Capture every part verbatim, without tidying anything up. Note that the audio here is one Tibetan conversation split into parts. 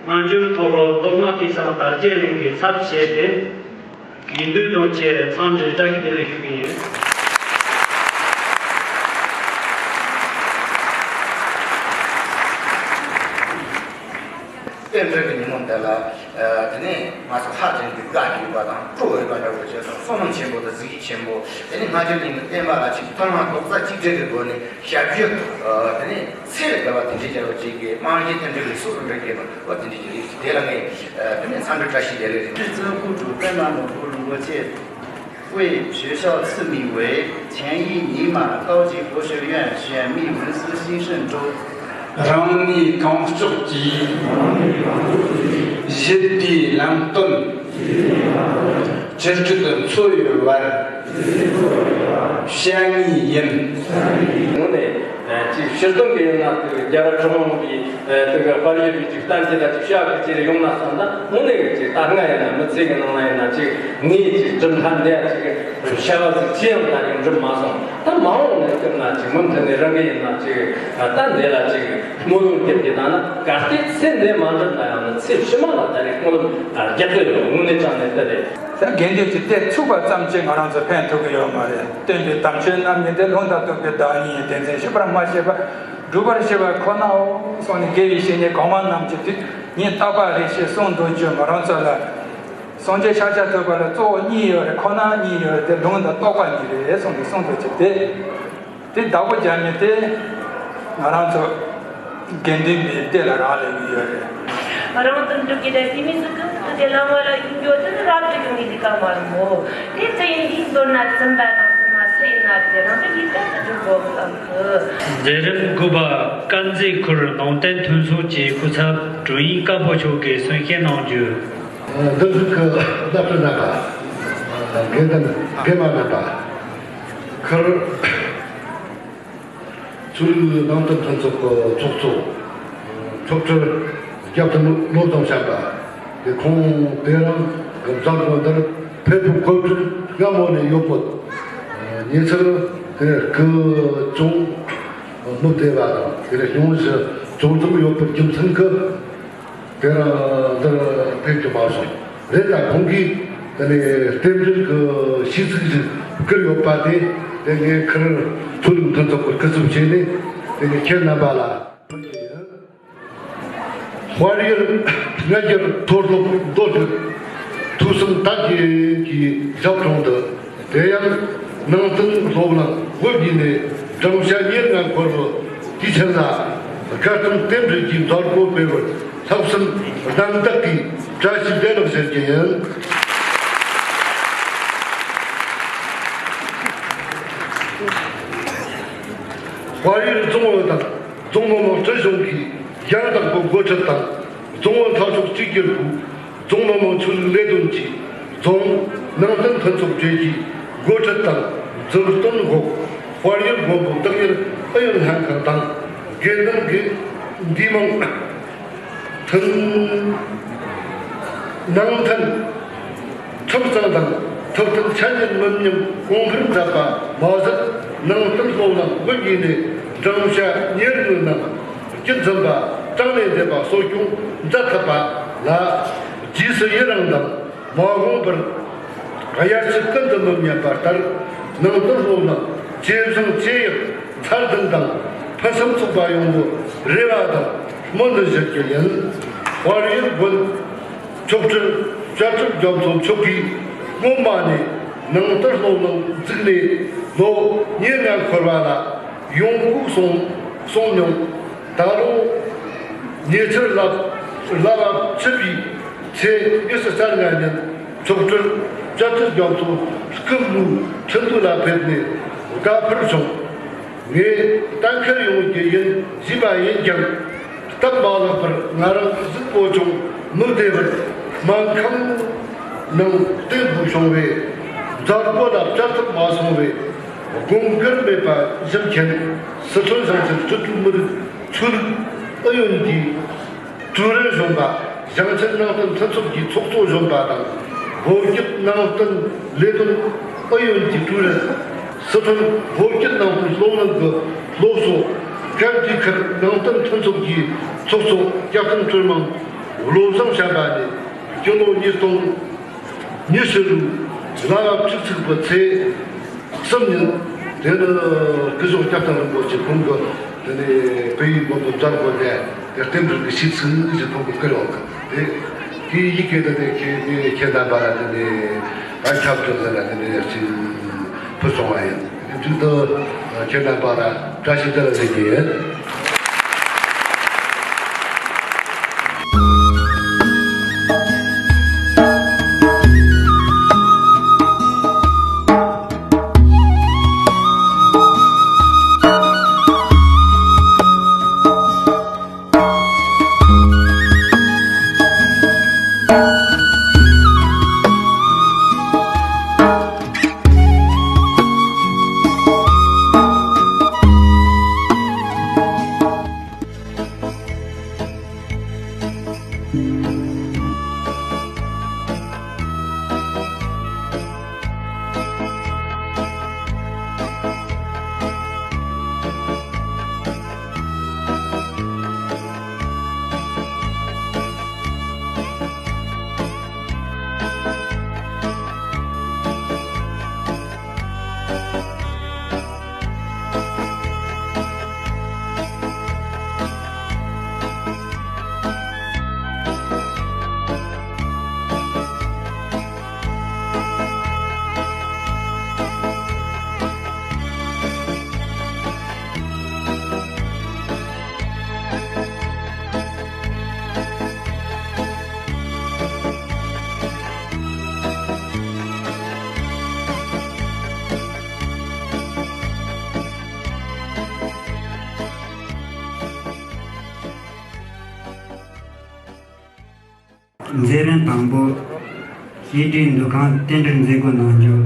སྔ་འགྱུར་ཐོག་ལོ་མདོ་སྔགས་ཀྱི་ཞང་དར་རྒྱས་གླིང་གིས་ཚབ་བྱས་ཏེ། དགེ་འདུན་དང་བཅས་འཚམས་འདྲིའི་བཀྲ་ཤིས་བདེ་ལེགས་ཞུ་གི་ཡིན། རྟེན་འབྲེལ་གྱི་ཉིན་མོ་འདི་ལ། ཨ། དེ་ནས་ང་ཚོ་ལྷ་སྦྱིན་གྱི་དགའ་སྐྱིད་པ་དང་སྤྲོ་འོས་པ་འདྲ་བོ་བྱས་ཙང་བསོད་ནམས་ཆེན་པོ་དང་གཟི་བརྗིད་ཆེན་པོ། དེ་ནས་སྔ་འགྱུར་གླིང་གི་བསྟན་པ་ལ་ཅིག་མཐུན་སྒྲིལ་རྡོག་རྩ་གཅིག་སྒྲིལ་གྱི་སྒོ་ནས་ཞབས་ཞུ། ཨ། དེ་ནས་ཚེ་རབས་བརྒལ་བ་དེ་འདྲའི་བྱ་བ་ཅིག་གི་རྨང་གཞི་རྟེན་འབྲེལ་གྱི་སྲོལ་འདྲ་སྐྱེས་པ་འོ་དེ་འདྲའི་ཅིག་རེད། དེ་ལ་ངས། ཨ། དེ་ནས་འཚམས་འདྲི་བཀྲ་ཤིས་བདེ་ལེགས་རེད། 至尊护主白马龙湖仁波切为学校赐名为乾义尼玛高级佛学院选密文思兴盛州。རང་ནུས་གང་ལྕོགས་ཀྱིས་ཞི་བདེའི་ལམ་སྟོན་ཆེད་སྤྲོད་འཚོ་བའི་བར་བྱ་ངེས་ཡིན། དངོས་གནས་ཅིག་ཕྱིར་སྡོམ་གྱི་ཡིན་ན། དེ་རྒྱལ་བ་གྲུབ་དབང་གི་དེ་གི་དཔལ་ཡུལ་གྱི་ཅིག་གཏན་གྱི་ལ་ཅིག་བྱ་གི་ཅིག་ཡོང་ན་བསམ་ན། དངོས་གནས་ཀྱི་ཅིག་ད་སྔ་ཡིན་ན་མི་ཚེ་གི་ནང་ན་ཡིན་ན་ཅིག་ངས་ཅིག་གྲུབ་མཐའ་འདི་ཡ་ཅིག་བྱ་བ་ཟིག་ཅི་ཡང་ད་ཡོང་འགྲུབ་མ་སོང་། ད་མ་འོངས་ནས་བསྐྱུར་ན་ཅིག་མུ་མཐུད་ནས་རང་གི་ཡིན་ན་ཅིག་ད་འདི་ལ་ཅིག་སྨོན་ལམ་རྒྱབ་ཀྱི་ད་ན། གལ་ཏེ་ཚེ་འདི་མ་འགྲུབ་ན་ཡང་ནི་ཚེ་ཕྱི་མ་ལ་ད་ནི་སྨོན་ལམ་རྒྱག་གི་ཡོད། དངོས་གནས་ཅང་ནས་ད་རེད། ད་དགེ་འདུན་གྱི་གཏེར་ཚུགས་པ་ཙམ་གྱིས་ང་རང་ཚོ་ཕན་ཐོགས་ཀྱི་ཡོད་མ་རེད། སྟོན་པའི་དམ་ཆོས་རྣམ་གཉིས་ཏེ། ལུང་དང་རྟོགས་པའི་བདག་ཉིད་ཡིན། དེ་མཚན་ཞིབ་པར་སྨྲ་ཤེས་པ། སྒྲུབ་པར་བྱེད་པ་ཁོ་ནའོ་གསུངས་ནས། དགེ་བའི་བཤེས་གཉེན་གོང་མ་རྣམས་ཀྱི་ཐུགས་ཉིད་རྟག་པ་རེ་ཞིག་གསུངས་འདུག་ཅེས་ང་རང་ཚོ་ལ། སངས་རྒྱས་ཤཱཀྱ་ཐུབ་པ་ལ་གཙོ་བོ་གཉིས་ཡོད་རེད། ཁོ་ན་གཉིས་ཡོད་རེད། དེ་ལུང་དང་རྟོགས་པ་གཉིས་རེད་གསུངས་ཏེ་གསུངས་འདུག་ཅེས་དེ། དེ་བདག་པོ་རྒྱབ་ནས་དེ་ང་རང་ཚོ་དགེ་འདུན་པའི་གཏེར་ལ་རག་ལས་ཀྱི་ཡོད་རེད། རང་དོན་སྒྲུབ་ཀྱི་དེ་དེ་མི་སུ་གང་ཟག་དེ་བླ་མ་ལ་ཡོང་རྒྱུ་དེ་ནི་རབ་ཏུ་ཡོང་གི་འདི་ག་མ་རུང་ངོ་། དེ་ཚེ་ཡིན་འདིའི་མདོར་ན་ཙམ་པ་དང་ཙམ་མ་སུ་ཡིན་ན་དེ་རང་དོན་ཡིན་ག་ཟེར་རྒྱུ་གོ་གི་ཨང་གི། མཛད་རིམ་དགུ་པ། དཀར་མཛེས་ཁུལ་ནང་བསྟན་མཐུན་ཚོགས་ཀྱི་སྐུ་ཚབ་དྲུང་ཡིག་དཀར་པོ་མཆོག་གིས་གསུང་བཤད་གནང་རྒྱུ། འདིར་བཞུགས་ཀྱི་བླ་སྤྲུལ་རྣམ་པ། དགེ་འདུན་དགེ་མ་རྣམ་པ། ཁུལ་ཆོས་ལུགས་ནང་བསྟན་མཐུན་ཚོགས་ཀྱི་ཚོགས་གཙོ་མཆོག་སྤྲུལ་སྐྱབས་ཐུབ་བློ་བཟང་བྱམས་པ། དེ་ཁོང་དེ་རིང་གི་མཛད་སྒོ་འདིར་ཕེབས་པའི་གོ་སྒྲིག་སྔ་མོ་ནས་ཡོད་པོད། ཉེ་ཆར་དེ་སྐུ་ཅུང་མི་བདེ་བ་དང་། དེ་ལས་སྙུང་གཞི་ཅུང་ཙམ་ཡོད་པའི་རྒྱུ་མཚན་གྱིས། དེ་རིང་འདིར་ཕེབས་རྒྱུ་མ་བྱུང་། རེད། ད་ཁོང་གིས་དེ་ནས་རྟེན་འབྲེལ་གྱི་ཤིས་ཚིག་ཞིག་བསྐུར་ཡོད་པ་དེ། དེ་ངས་ཁུལ་ཆོས་ལུགས་མཐུན་ཚོགས་ཀྱི་སྐུ་ཚབ་བྱས་ནས་དེ་ངས་ཁྱེད་རྣམ་པ་ལ་ཕུལ་གྱི་ཡིན། དཔལ་ཡུལ་སྔ་འགྱུར་མཐོ་སློབ་མདོ་སྟོད་ཐོས་བསམ་དར་རྒྱས་ཀྱི་ཞབས་དྲུང་དུ། དེ་ཡང་ནང་བསྟན་སློབ་གླིང་དབུ་བརྙེས་ནས་བགྲང་བྱ་ཉེར་ལྔ་འཁོར་བའི་དུས་ཆེན་ལ། དགའ་སྟོན་རྟེན་འབྲེལ་གྱི་མཛད་སྒོ་སྤེལ་བར་ལྷག་བསམ་རྣམ་དག་གིས་བཀྲ་ཤིས་བདེ་ལེགས་ཞུ་རྒྱུ་ཡིན། དཔལ་ཡུལ་རྫོང་ཨུད་དང་རྫོང་མི་དམངས་སྲིད་གཞུང་གིས་ཡང་དག་པའི་འགོ་ཁྲིད་དང་། རྫོང་ཨུད་ལྷ་ཕྱོགས་གཅིག་གྱུར་པུའུ། རྫོང་མི་དམངས་ཆོས་ལུགས་ལས་དོན་ཅུས། རྫོང་ནང་བསྟན་མཐུན་ཚོགས་བཅས་ཀྱི་འགོ་ཁྲིད་དང་མཛུབ་སྟོན་འོག་དཔལ་ཡུལ་དགོན་པའི་བདག་གཉེར་ཨུ་ཡོན་ལྷན་ཁང་དང་། དགེ་འདུན་གྱི་འདུས་མང་། མཐུན་ནང་མཐུན་ཁྲིམས་གཙང་དང་། ཐུབ་བསྟན་འཆད་ཉན་མི་ཉམས་གོང་འཕེལ་མཛད་པ་མ་ཟད། ནང་བསྟན་སློབ་གླིང་དབུ་བརྙེས་ནས་བགྲང་བྱ་ཉེར་དགུ་རྣམས་རྒྱུན་འཛིན་པ། དྲང་ནས་བདེན་པ་གསོ་སྐྱོང་མཛད་ཐུབ་པ་ལ། རྗེས་སུ་ཡི་རང་དང་མ་འོངས་པར་དབྱར་ཆད་ཀུན་ཏུ་མི་ཉམས་པ་ལྟར། ནང་བསྟན་སློབ་གླིང་ཇེ་བཟང་ཇེ་ཡག་འཚར་ལྡན་དང་ཕུན་སུམ་ཚོགས་པ་ཡོང་བའི་རེ་བ་དང་སྨོན་འདུན་ཞུ་རྒྱུ་ཡིན། དཔལ་ཡུལ་དགོན་མཆོག་སྤྲུལ་བཅའ་ཁྲིམས་རྒྱ་མཚོ་མཆོག་གིས་སྔོན་མ་ནས་ནང་བསྟན་སློབ་གླིང་བཙུགས་ནས་ལོ་ཉེར་ལྔ་འཁོར་བ་ལ། ཡོང་སྒོ་སོང་སོང་མྱོང་། ད་ལོ་ཉེ་ཆར་ལ་ལ་བ་བཅུ་པའི་ཚེས་ཉི་ཤུ་རྩ་ལྔ་ཉིན་མཆོག་སྤྲུལ་བཅའ་ཁྲིམས་རྒྱ་མཚོ་སྐུ་ངོའི་ཁྲི་འདུ་ལ་ཕེབས་ནས་དགའ་འཕུར་བྱུང་། ངས་གཏན་འཁེལ་ཡོང་རྒྱུ་ཡིན་ཞུས་པ་ཡིན་ཀྱང་། སྟབས་མ་ལེགས་པར་ང་རང་གཟུགས་པོ་ཅུང་མི་བདེ་བར་སྨན་ཁང་ནང་བསྟེན་དགོས་བྱུང་བས། མཛད་སྒོ་ལ་བཅར་ཐུབ་མ་སོང་བས། དགོངས་འགལ་མེད་པ་ཞུ་མཁན་སི་ཁྲོན་ཞིང་ཆེན་སྤྱི་འཐུས་མི་རིགས་ཆོས་ལུགས་ཨུ་ཡོན་གྱི་ཀྲུའུ་རེན་གཞོན་པ། ཞིང་ཆེན་ནང་བསྟན་མཐུན་ཚོགས་ཀྱི་ཚོགས་གཙོ་གཞོན་པ་དང་། བོད་བརྒྱུད་ནང་བསྟན་ལས་དོན་ཨུ་ཡོན་གྱི་ཀྲུའུ་རེན། སི་ཁྲོན་བོད་བརྒྱུད་ནང་བསྟན་སློབ་གླིང་གི་སློབ་གསོ། ཀན་ཏི་ཁུལ་ནང་བསྟན་མཐུན་ཚོགས་ཀྱི་ཚོགས་གཙོ་སྐྱབས་མགོན་ཀྲུའུ་མིང་ བློ་བཟང་བྱམས་པ་ནི་སྤྱི་ལོ་ཉིས་སྟོང་ཉི་ཤུ་ལོའི་གཟའ་བཅུ་གཅིག་པའི་ཚེས་གསུམ་ཉིན་དེ་ནི་སྐུ་ཞབས་སྐྱབས་མགོན་རིན་པོ་ཆེ་ཁོང་གི་དེ་ནས་བོད་ཡིག་མང་པོ་མཛད་དགོས་ཏེ་དེ་རྟེན་འབྲེལ་གྱི་ཞུས་ཚུལ་ཞིག་ཁོང་གིས་བསྐུར་ཡོང་གི་དེ་དེའི་ཡི་གེ་དེ་ནས་ཁྱེད་ནས་ཁྱེད་རྣམ་པ་ལ་དེ་ནས་ད་ཁྱབ་བསྒྲགས་ཟེར་ལ་དེ་ནས་ཅིག་ཕུལ་སོང་བ་ཡིན། མཇུག་ཏུ་ཁྱེད་རྣམ་པ་ལ་བཀྲ་ཤིས་བདེ་ལེགས་ཞུ་རྒྱུ་ཡིན། མཛད་རིམ་དང་པོ། ཞི་བདེའི་འདུ་ཁང་རྟེན་འབྲེལ་མཛད་སྒོ་གནང་རྒྱུ།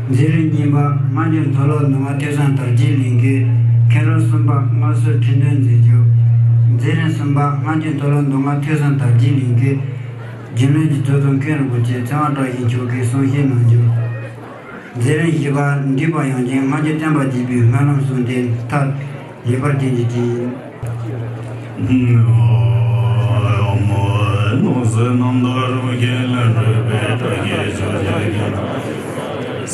མཛད་རིམ་གཉིས་པ། སྔ་འགྱུར་མཐོ་སློབ་མདོ་སྔགས་ཐོས་བསམ་དར་རྒྱས་གླིང་གི་མཁན་སློབ་གསུམ་པ་སྔགས་ཟུར་ཁྲི་འདོན་མཛད་རྒྱུ། མཛད་རིམ་གསུམ་པ། སྔ་འགྱུར་མཐོ་སློབ་མདོ་སྔགས་ཐོས་བསམ་དར་རྒྱས་གླིང་གི་རྒྱུན་ལས་ཀྱི་གཙོ་བསྡོམས་མཁན་རིན་པོ་ཆེ་ཚེ་དབང་བཀྲ་ཤིས་མཆོག་གིས་གསུང་བཤད་གནང་རྒྱུ། མཛད་རིམ་བཞི་པ། འདུས་པ་ཡོངས་ཀྱི་སྔ་འགྱུར་བསྟན་པ་རྒྱས་པའི་སྨོན་ལམ་གསུང་རྟེན་མཐར་ཡོད་པར་བྱིན་གྱིས་བརྩེ།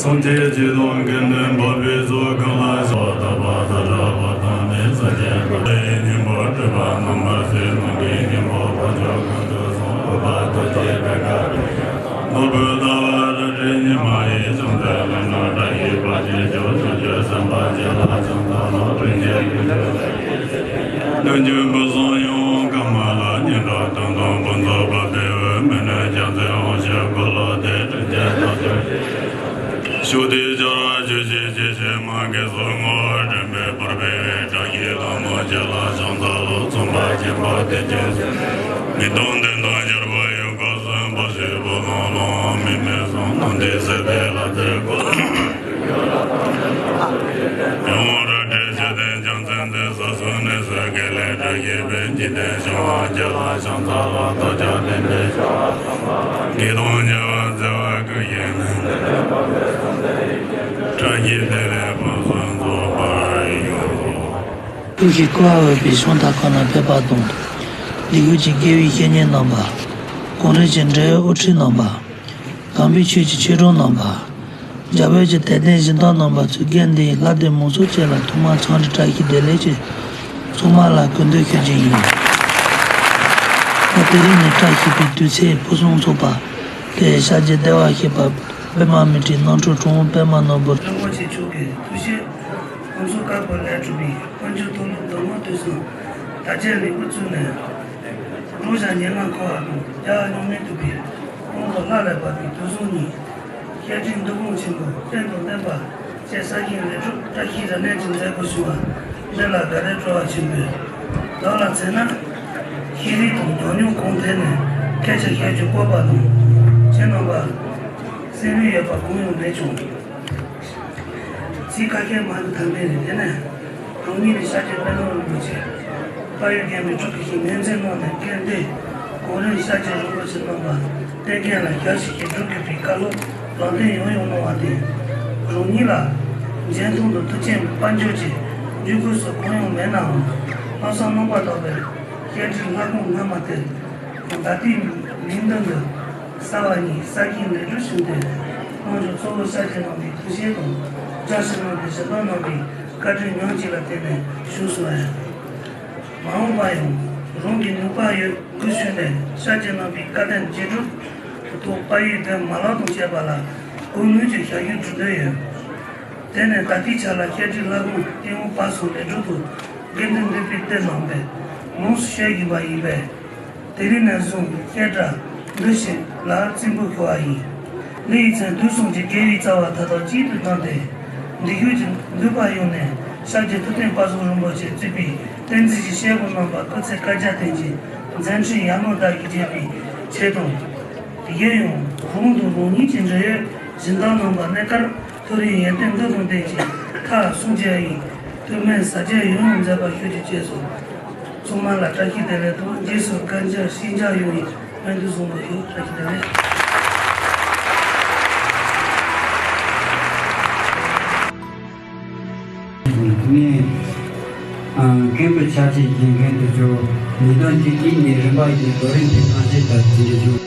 སངས་རྒྱས་སྤྱི་དང་དགེ་འདུན་འཕགས་པའི་ཚོགས་ཀྱང་ལ་སོགས་དག་པ་དང་གྲགས་པ་དང་ནི་སངས་རྒྱས་པའི་སྙིང་པོ་སྤྲུལ་པ་རྣམ་པར་གཟིགས་ནམ་མཁའི་སྙིང་པོ་དཔལ་མཆོག་ཀུན་ཏུ་བཟང་པོ་དཔལ་དུ་བྱེད་པའི་བཀའ། ནོར་བུ་ཟླ་བ་རལ་གྲི་ཉི་མ་ཡིས། བྱང་རྩེ་ལམ་ན་བཀྲ་ཤིས་པ་ཅན་མཆོག། བྱང་ཆུབ་སེམས་དཔའ་རྒྱ་ལ་ཕྱག་འཚལ་ལོ། དྲིན་ཅན་ཀུན་ཏུ་ལྷ་ཡི་སྲས། སྣོད་བཅུད་ཕུན་སུམ་ཡོངས་དགའ་མ་ལ། སྙན་གྲགས་དུང་དང་ཕུན་ཚོགས་དཔལ་དུ་འོད། མི་ནུབ་རྒྱལ་མཚན་དབང་ཕྱུག་འཁོར་ལོ་བདེ། དྲིན་ཅན་རྣམས་ཀྱང་ཕྱོགས་དུས་ཆར་ཆུ་སྐྱེས་ཀྱི་ཕྱེ་མ་གི་གཟུགས་ངོ་བོ། དྲན་པས་ཕར་འཕེལ་བའི་བཀྲ་ཤིས་ལྷ་མོ་རྒྱ་ལ་ཕྱག་འཚལ་ལོ། ཚངས་པ་ཆེན་པོ་བདེ་ཆེན་སྲས། མི་ལྡོག་གདན་དང་ཞབས་པད་ཡོད་དགུ་གསུམ། བུ་ཞིག་བུ་གང་བློ་མི་མེད་གསུམ། ནམ་མཁའི་སྲིད་པའི་ལྷ་ཚོགས་ཀུན། ཡང་རལ་གྲི་ཆོས་ལྡན་རྒྱལ་མཚན་འཛིན། ས་གསུམ་གནས་སུ་དགེ་ལེགས་བཀྲ་ཤིས་པའི། འཇིག་རྟེན་ཞིང་བ་རྒྱ་ལ་ཕྱག་འཚལ་ལོ། རྡོ་རྗེ་གདན་འདྲེན་བྱ་བ་དགེ་དང་ཉེ་བར་བརྩེ་བ་ཀུན་ཞིག་ནས། བཀྲ་ཤིས་བདེ་ལེགས་ཕུན་སུམ་ཚོགས་པར་ཤོག། ཐུགས་ཀྱི་བཀོད་པ་འོས་པའི་ཤིང་རྟ་ཁོ་ན་ཕེབས་པ་དང་། ལས་འགུལ་གྱི་དགེ་བའི་བཤེས་གཉེན་རྣམ་པ། གོང་རིམ་གྱི་འབྲེལ་ཡོད་དབུ་ཁྲིད་རྣམ་པ། གོང་འཕེལ་ཆོས་ཀྱི་ཆོས་གྲོགས་རྣམ་པ། རྒྱ་བོད་ཀྱི་དད་ལྡན་སྦྱིན་བདག་རྣམ་པ་ཚུའི་འགན་འདི་ཡི་ལྷ་སྡེ་མང་ཚོགས་བཅས་ལ་ཐོག་མར་འཚམས་འདྲི་བཀྲ་ཤིས་བདེ་ལེགས་ཀྱི་ཚང་མ་ལ་གུས་འདུད་ཞུ་རྒྱུ་ཡིན། ད་དེ་རིང་ནི་བཀྲ་ཤིས་པའི་དུས་ཚེས་ཕུན་སུམ་ཚོགས་པ། དེ་ཡི་ཕྱག་རྗེས་བདེ་བར་གཤེགས་པ་པདྨ་མི་ཏྲའི་རྣམ་འཕྲུལ་དྲུང་པདྨ་ནོར་བུ་རིན་པོ་ཆེ་མཆོག་གི་ཐུགས་བཞེད་དགོངས་གསོལ་དཀར་པོ་ལས་གྲུབ་པའི་དཔལ་འབྱོར་མཐོ་སློབ་མདོ་སྔགས་ཐོས་བསམ་དར་རྒྱས་གླིང་དབུ་བཙུགས་ནས། འགྲོ་བྱ་ཉེར་ལྔ་འཁོར་བ་དང་རྒྱལ་བ་རྙིང་མའི་ཐུབ་པའི་དབང་པོ་ལྷ་ལས་བབས་པའི་དུས་གསུམ་གཉིས། བཤད་ཁྲིད་འདུ་ཁང་ཆེན་པོ་རྟེན་དང་བརྟེན་པ་བཅས་གསར་བཞེངས་ལས་གྲུབ་བཀྲ་ཤིས་རབ་གནས་ཀྱི་མཛད་སྒོ་ཞུ་བ་འདི་ལ་ག་རེ་སྤྲོ་བ་ཆེན་པོས། བདག་ལ་མཚོན་ན། ཤེས་རིག་དང་ཉམས་མྱོང་གང་ཐད་ནས་སྐད་ཆ་བཤད་རྒྱུ་སྤོབས་པ་དང་། ཁྱེད་རྣམ་པ་སེམས་ནུས་ཡོད་པ་གང་ཡང་མེད་ཀྱང་། ཚིག་ཁ་ཤས་མང་དུ་དམ་པའི་རིགས་དེ་ནས་རང་ཉིད་ནི་ཤཱཀྱའི་དཔལ་ནོར་རིན་པོ་ཆེ། བཀའ་ཡོན་ལྡན་མི་ཕྲུག་གི་ཞིང་ངོས་འཛིན་གནང་ནས་སྐལ་ལྡན་གོང་རིམ་ཤཱཀྱའི་རིན་པོ་ཆེ་རྣམ་པ་བསྟེན་མཁན་ལ་ཞབས་ཕྱི་ཞིག་སྒྲུབ་དགོས་པའི་བཀའ་སློབ་ལམ་སྟོན་ཡང་ཡང་གནང་བ་དེ། རང་ཉིད་ལ་འཇོན་ཐང་དང་མཐུ་ཆེན་དཔལ་འབྱོར་གྱི་འཇུག་སྒོ་སོགས་གང་ཡང་མེད་ནའང་། ལྷག་བསམ་རྣམ་པར་དག་པའི་ བཅས་ཀྱི་ལྷ་ཁང་སྔ་མ་དེ་ད་ལྟའི་མིང་དོན་དུ་གསར་བ་ཉིད་གསར་བརྗེ་ལས་གྲུབ་བྱུང་སྟེ། དམངས་ཁྲོད་གཙོ་བོ་ཤཱཀྱ་རྣམ་པའི་ཐུགས་བཞེད་དང་། བཀྲ་ཤིས་རྣམ་པའི་ཞལ་གདམས་གནང་བའི་བཀའ་དྲིན་མྱང་བྱེད་ལ་བརྟེན་ནས་བྱུང་སོང་ཡང་། མ་འོངས་པ་ཡང་རང་གི་ནུས་པ་ཡོད་དགུ་ཞུས་ནས་ཤཱཀྱ་རྣམ་པའི་བཀའ་དྲིན་རྗེས་གྲུབ་ཐོག་དཔལ་ཡུལ་ལྡན་མ་ལག་དང་བཅས་པ་ལ་སྐུ་ངོ་གི་ཞབས་ཞུ་སྒྲུབ་འདོད་ཡོད། དེ་ནས་ད་ལྟའི་ཆ་ལ་བཤད་སྒྲུབ་ལྷ་ཁང་སྟེང་འོག་བར་གསུམ་ལས་སྒྲུབ་ཏུ་དགེ་འདུན་འདུས་པའི་སྡེ་ནང་པས་ལོངས་སུ་སྤྱོད་བཞིན་པ་ཡིན་པས། དེ་རིང་ནས་བཟུང་བཤད་གྲྭ་འདི་ཞིག་ལ་རྩིས་འབུལ་ཞུ་བ་ཡིན། འདི་ཡི་མཚན་དུས་གསུམ་གྱི་དགེ་བའི་རྩ་བ་མཐའ་དག་གཅིག་ཏུ་བསྡམས་ཏེ། འདི་ཤོད་ཀྱི་འདུས་པ་ཡོངས་ནས་ཤཱཀྱ་ཐུབ་བསྟན་དཔལ་འཛོམས་རིན་པོ་ཆེ་གཙོས་པའི་བསྟན་འཛིན་གྱི་སྐྱེས་བུ་རྣམ་པ་སྐུ་ཚེ་བསྐལ་བརྒྱར་བརྟན་ཅིང་མཛད་འཕྲིན་ཡར་ངོའི་ཟླ་ཡིས་རྒྱས་པའི་ཆེད་དང་། གཞན་ཡང་རང་དང་རང་ཉིད་ཀྱི་འབྲེལ་ཡོད་སྦྱིན་བདག་རྣམ་པ་གནས་སྐབས་མཐོ་རིས་ཡོན་ཏན་མདོ་དང་ལྡན་ཞིང་མཐར་སོན་རྒྱུ་ཡི་ཐུགས་སྨོན་ཟབ་རྒྱས་ཡང་ཡང་མཛད་པར་ཤོག་ཅིག་ཅེས་སོ། ཚང་མ་ལ་བཀྲ་ཤིས་བདེ་ལེགས་དང་རྗེས་སུ་བཀའ་འགྱུར་ཤིས་བརྗོད་ཡོང་བའི་སྨོན་འདུན་གསུངས་པ་ཡིན། བཀྲ་ཤིས་བདེ་ལེགས། ངས། ཨ། མཁན་པོ་ཕྱག་ཕྱིད་བཞེས་མཁན་དེ་ཚོ་ཉིས་སྟོང་བཅུ་གཅིག་ནས་རིམ་པ་བཞིན་རྡོ་རིང་དུ་གནང་བཞེས་དང་དེ་འདྲ་བྱུང་།